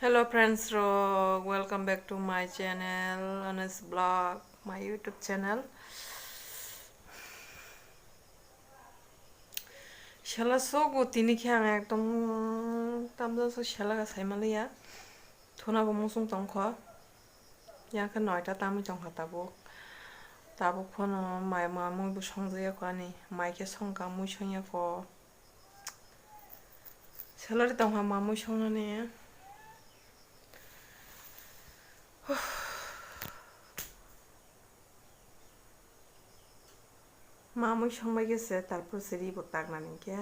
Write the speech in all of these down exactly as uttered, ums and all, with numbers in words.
Hello friends rok, welcome back to my channel, Anas Vlog, my YouTube channel. Sela sogo tini khe ang ekdom tamjak so sela ga saimaliya. Thuna bo musung tongkho. Yang khe noita tamwi tongkha tabuk. Tabuk phano mai mamwi bo songjaya kho ani. Mai khe songkha mui songya kho. Salary tongkha mamwi songnani. Mamwi songbai khe se, tarpor se ri bo taknani khe.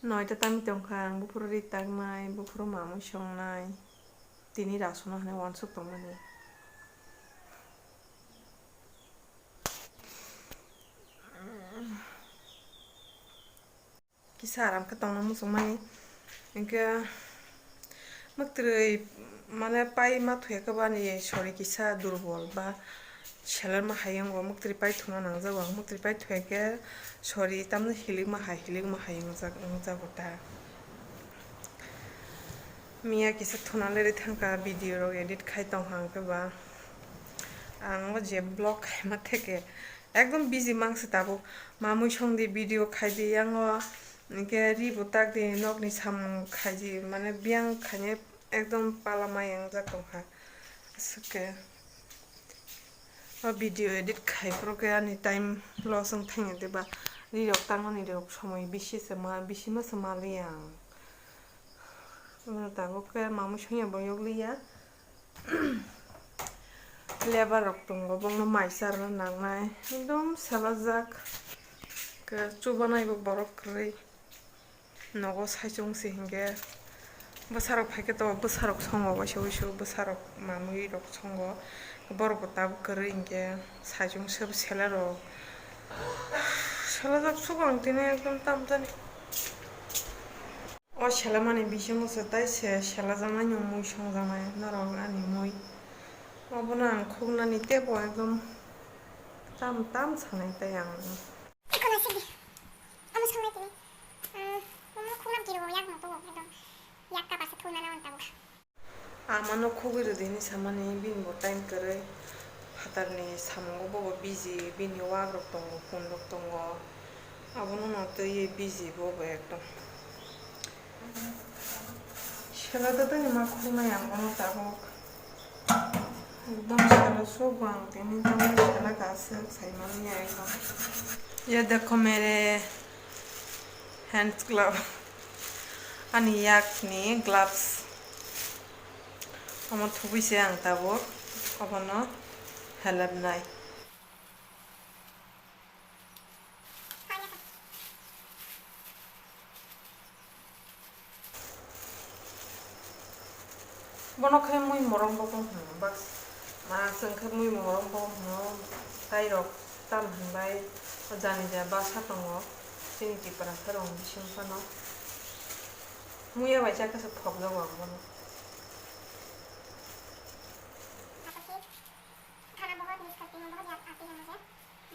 Noita tamwi tongkha ang, buphuru ri taknai, buphuru mamwi songnai. Tini rasuna hwnwi uansuk tongmani. Kisa aram khe tongna muchungmani. Hinkhe mwktwrwi mane pai ma thuya khe bani sori kisa durbol ba seler ma hayung o mwktwrwi pai thuna nangjago. Mwktwrwi pai thuya khe sori tamni hilik ma hai, hilik ma hai wngjak, wngjago ta. Miya kisa thuna leri thangkha, video rok edit khai tongkha, hinkhe ba ang o je vlog khaima theke ekdom busy mangsi tabuk. Mamwi songdi, video khaidi, yango hinkhe ri bo takdi, nokni samung khaidi, mane biyang khainai ekdom pala ma yangjak tongkha. Aswk khe o video edit khai phuru khe ani time loss wng thangya diba, ri rok tangmani rok somoi bisi se ma, bisi ma se maliya ang. Omo tabuk khe mamwi songya bo yokliya. Lebar rok tongo, bongno mai charwna nangnai, ekdom selajak. Khe chubanai bo borok kwrwi. Nogo saichung se hinkhe bwsarok phaikhe to bwsarok songo, waisa wuisu bwsarok mamwi rok songo. Borok bo tabuk kwrwi hinkhe saichung se bo selarok. Selajak sugo ang tini ekdom tamjani. O selamani bisingo se tai se selajaknai ni mui songjaknai norok ani mui. Obono ang khuknani teibo ekdom tam tam sanai tai ang. Eko na sidi. Amo songnai tini. Hmm, omo khuknam tiro yak no to ekdom. Yak ka basa thulna na on tabuk. Amano khugwi rwdi hinwi samani, bini bo time kwrwi, phatarni samungo bobo busy, bini wak rok tongo, phone rok tongo, abono no twiwi busy bobo ekdom. Sela to tini ma khulumai ang bono tabuk. Ekdom sela sugo ang tini, tamo sela ka aswk saimaliya ekdom. Ye dekho mere hands glove, ani yakni gloves. Omo thubui se ang tabuk obono helep nai. Bono khe mui morong bokong hwno, bak ma chwng khe mui morong bokong hwno, tai rok tam hwnbai jani ja basa tongo chini Tiprasa rok bising phano. Muya bai chakhe se phokjago ang bono. खाना बहुत मिस करती हूँ, बहुत याद आती है मुझे।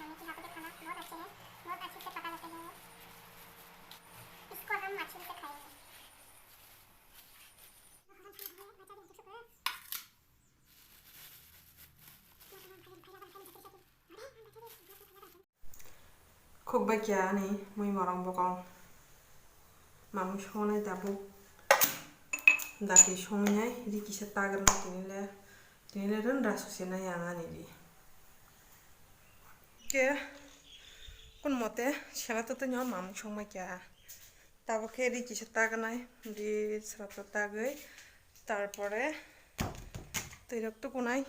मम्मी के हाथों के खाना बहुत अच्छे हैं, बहुत अच्छे से पका लेते हैं वो। इसको हम अच्छे से खाएंगे। Khukbai kya ani mui morong bokong. Mamui songnai tabuk. Dati songnai ri kisa tagrwnai tini le. Tini le rwn rasu se nai ang ani ri. Ke kun mote sela to tini mamui songbai kya. Tabuk khe ri kisa tagnai. Ri sela to tagwi. Tarpore twi rok tukunai.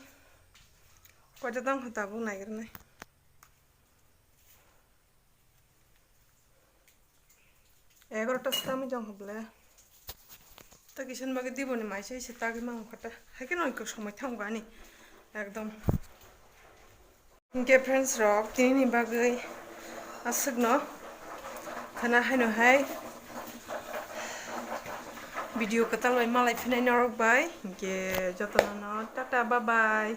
Koita tong kha tabuk naigrwnai. Egarota swtamwi tong kha ble. To kisan bagwi diboni mai se se tagwi mangu kha ta. Haikhe no iko somoi thango ani. Ekdom. Hinkhe friends rok, tini ni bagwi aswkno khana haino hai video kwtal bai malai phinai norok bai. Hinkhe jotono no tata bye bye.